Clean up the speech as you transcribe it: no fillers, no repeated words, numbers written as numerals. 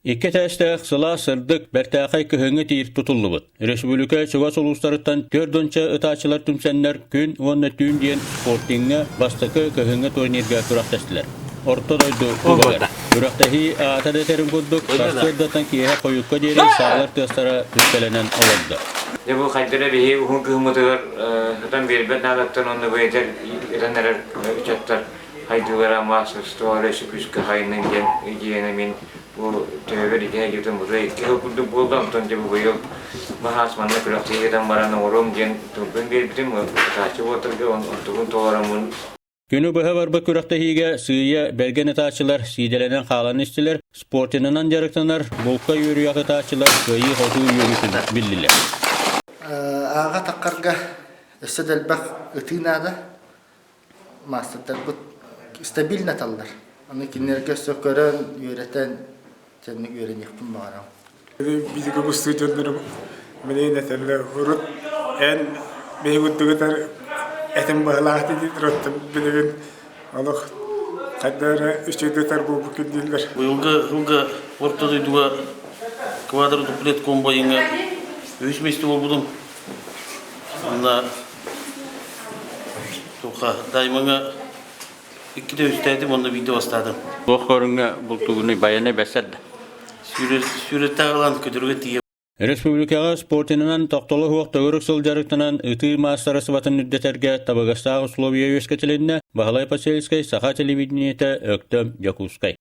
Икки этээстээх сылаас сырдык, бэртээхэй кыһыҥҥы тиир тутуллубут. Республика чугас улуустарыттан 40 ытааччылар түмсэннэр күн уонна түүн диэн спортиҥҥа бастакы кыһыҥҥы турнирга күрэхтэстилэр. Орто дойду кубогар. Күрэхтэһии аата да этэрин курдук, сарсыардаттан киэһэ хойукка диэри саалар тыастара түптэлэнэн олордо. Дьэ бу хайдара биһи уһун кыһыммытыгар сытан биэрбэт наадаттан уонна бэйэтэр ытан эрэр ыччаттар хайдыылара маастарыстыбалара өссө күүскэ хайыннын диэн идеяны мин бу төһөбөр ити айдьытым уже икки сыл курдук буолла, онтон дьэ бу быйыл баһаас манна күрэхтэһии ыытан баран оҥоруом диэн тылбын биэрбитим, ытааччы буолтарга онтубун толороммун. Күнү быһа барбыт күрэхтэһиигэ сыыйа бэргэн ытааччылар сиидэлэнэн хаалан истилэр, спортинынан дьарыктанар булка үөрүйэх ытааччылар кыайыы-хотуу үөрүүтүн биллилэр. Ааҕа таххарга өссө да элбэх ытыы наада. Маастардарбыт стабильно аталлар. Аны кинилэргэ өссө көрөн, үөрэтэн, дьэнник үөрэниэхпин баҕарабын. Биһиги устуу дьоннорум билигин этэллэр урут эн биһиги курдугутар этим быһалаах диир оттон билигин олох хайда эрэ үчүгэйдик буолбуккун дииллэр. Быйылгы сылга орто дойдуга квадро-дуплет комбайыҥа үһүс миэстэ буолбутум. Онно Туха Даймаҥа иккитэ үстээтим уонна биирдэ бастаатым. Туох көрүҥҥэ бултуугунуй байанай бэссэр да? Сүүрэттээх ылан көтөргө тиийэ Республикаҕа спортинынан тохтоло суох төгүрүк сыл дьарыктанан ытыы маастарыстыбатын үрдэтэргэ табыгастаах условия үөскэтилиннэ. Баһылай Посельскай, Саха телевидениетэ, Өктөм, Дьокуускай.